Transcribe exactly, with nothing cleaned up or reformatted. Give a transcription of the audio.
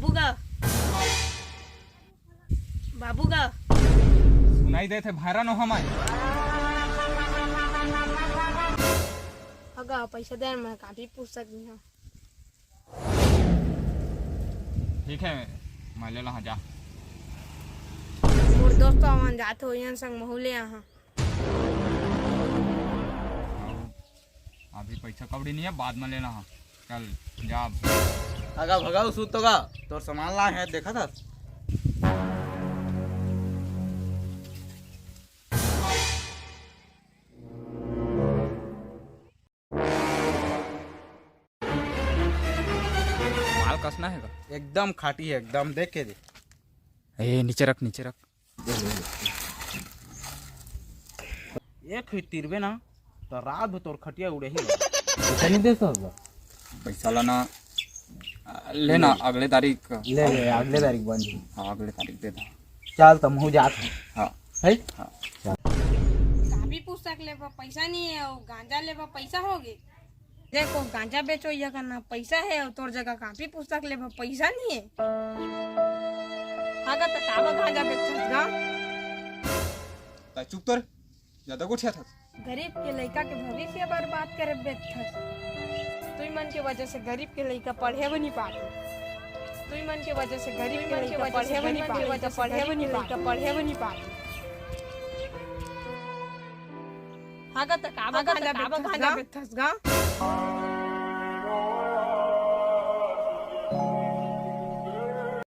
बाबू गा। बाबू गा। सुनाई देथे भैरा नो हमाय। अगा, पैसा दे, मैं कापी पुस्तक नी हूँ। ठीक है, मैं ले लहा जा। मोर दोस्त आवन जात हो, यन संग महू ले आहा। अभी पैसा कौड़ी नहीं है, बाद में लेना है। चल, जा अब। अगा भगाऊ सूत तो गा, तोर सामान ला है, देखा था। माल कसना है का? एकदम खाटी है, एकदम देख के दे। ए, नीचे रख, नीचे रख। एक ही तीरबे ना, तो रात भर तोर खटिया उड़े ही। पैसा नहीं दे सकता? पैसा लाना, लेना अगले तारीख। ले ले, अगले तारीख बन जी। हाँ, अगले तारीख दे दो। चल, तो महू जात हूँ। हाँ। है? हाँ। चल। कापी पुस्तक लेबा पैसा नहीं है, और गांजा लेबा पैसा होगे। देखो, गांजा बेचो, ये करना पैसा है, और तोर जगह कापी पुस्तक लेबा पैसा नहीं है। अगर तो काबा गांजा बेचस गा? ता चुप तर, ज्यादा गोठिया था। गरीब के लइका के भविष्य बर्बाद करे बेठस। तुई मन के वजह से गरीब के लइका पढ़े बर नी पात। तुई मन के वजह से गरीब के लइका पढ़े बर नी पात। पढ़े बर नी पात। हाँ गा, त काबर गांजा बेचस गा?